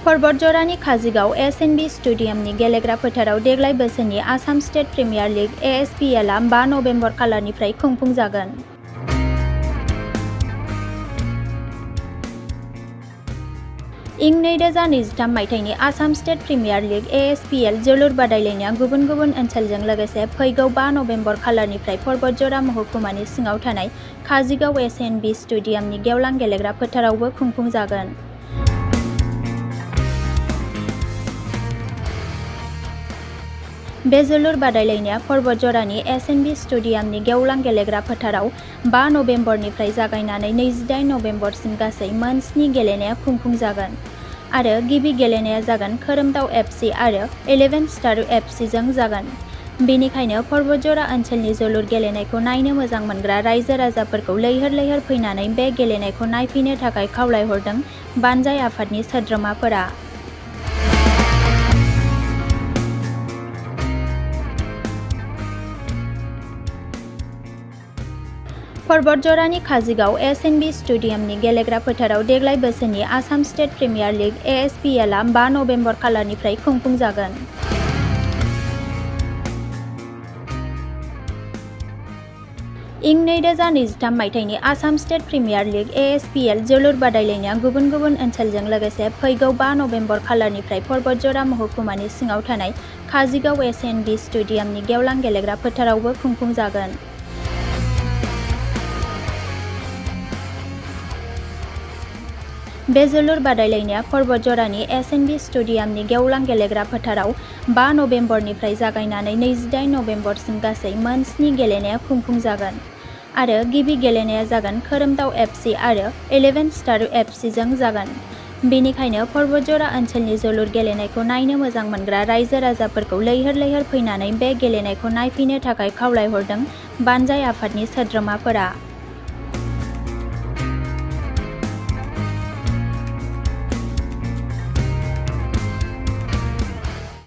पर्बतजरानि काजिगाव एस&बि स्टेडियामनि गेलेग्रा फोथाराव देग्लाय बोसोरनि Assam state premier league ASPL आ 5 नबेम्बर खालारनिफ्राय खुंफुंजागोन। इं 2023 मायथाइनि Assam state premier league ASPL जोलुर बादायलायनाया गुबुन गुबुन ओनसोलजों लोगोसे फैगौ 5 नबेम्बर खालारनिफ्राय पर्बतजरा महकुमानि सिङाव थानाय काजिगाव एस&बि स्टेडियामनि गेवलां गेलेग्रा फोथारावबो खुंफुंजागोन। बे जोलुर बादायलायनाया पर्बतजरानि एस&बि स्टेडियामनि गेवलां गेलेग्रा फोथाराव 5 नबेम्बरनिफ्राय जागायनानै 28 नबेम्बरसिम गासै मोन 7 गेलेनाया खुंफुंजागोन आरो गिबि गेलेनाया जागोन खोरोमदाव FC आरो 11 स्टार FC जों जागोन। बेनिखायनो पर्बतजरा ओनसोलनि जोलुर गेलेनायखौ नायनो मोजां मोनग्रा रायजो राजाफोरखौ लैहोर लैहोर फैनानै बे गेलेनायखौ नायफैनो थाखाय खावलायहरदों बानजाय आफादनि सोद्रोमाफोरा। पर्बतजरानि काजिगाव एस&बि स्टेडियामनि गेलेग्रा फोथाराव देग्लाय बोसोरनि Assam state premier league ASPL आ 5 नबेम्बर खालारनिफ्राय खुंफुंजागोन। इं 2023 मायथाइनि Assam state premier league ASPL जोलुर बादायलायनाया गुबुन गुबुन ओनसोलजों लोगोसे फैगौ 5 नबेम्बर खालारनिफ्राय पर्बतजरा महकुमानि सिङाव थानाय काजिगाव एस&बि स्टेडियामनि गेवलां गेलेग्रा फोथारावबो खुंफुंजागोन। बे जोलुर बादायलायनाया पर्बतजरानि एस&बि स्टेडियामनि गेवलां गेलेग्रा फोथाराव 5 नबेम्बरनिफ्राय जागायनानै 28 नबेम्बरसिम गासै मोन 7 गेलेनाया खुंफुंजागोन आरो गिबि गेलेनाया जागोन खोरोमदाव FC आरो 11 स्टार FC जों जागोन। बेनिखायनो पर्बतजरा ओनसोलनि जोलुर गेलेनायखौ नायनो मोजां मोनग्रा रायजो राजाफोरखौ लैहोर लैहोर फैनानै बे गेलेनायखौ नायफैनो थाखाय खावलायहरदों बानजाय आफादनि सोद्रोमाफोरा।